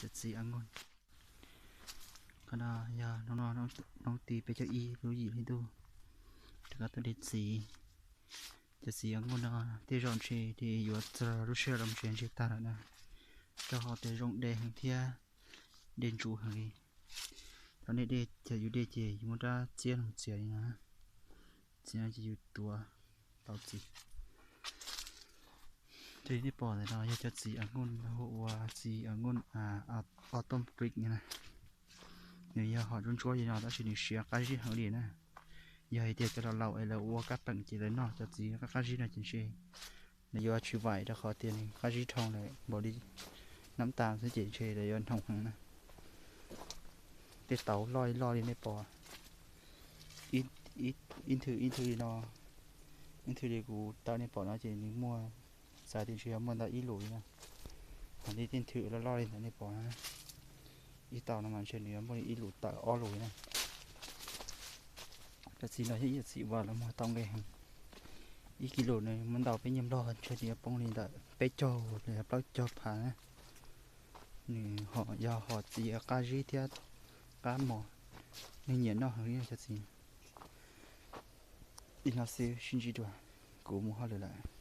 Cov txiv a nkuj, qhov no yog hnub no hnub tim peb caug ib lub yim hli ntuj, rov qab tuaj de txiv. Cov txiv a nkuj no tej zaum ntshe ces yuav txog lub sij hawm los ntshe ntshe tag lawm na, rau qhov tias zoo de heev thiab de ntsuv heev li. Thaum nej de, cov yus de ces yus muab rab txiab no txiav li no, txiav no ces yus tuav tau txiv. Raws li nej pom ntawm no yog cov txiv a nkuj, hu ua txiv a nkuj autumn breed na. Nws yog hom ntsuab ntsuab li no tab sis nws siav qab zib heev li na. Yog hais tias cov laus laus es lawv ua kab peem ces lawv noj cov txiv qab qab zib no ces ntshe lawv yuav tsis vaim rau qhov tias nws qab zib dhau lawm npaum li nab tas xwb ces ntshe lawv yuav hnoos heev na. Tej tauv loj li loj li nej pom, ib nthwv ib nthwv li no, ib nthwv li kuv taw nej pom no ces nws muaj, xav tias ntshe yog muaj ntau ib lus li na. Hos li tej nthwv loj loj li ntawd nej pom no, ib tau no mas ntshe nws yuav muaj li ib lus tawm ob lus li na. Cov txiv no yog ib yam txiv uas lawv muag tau nqe heev. Ib kis lus nws muaj ntau peb nyuag nplog ntshe nws yuav poob li ntawm peb caug los yog plaub caug phav na. Nws ho yog hom txiv qab zib thiab qab mos, neeg nyiam noj heev li cov txiv. Li no xwb sib ntsib dua, kuv mus hauj lwm lawm.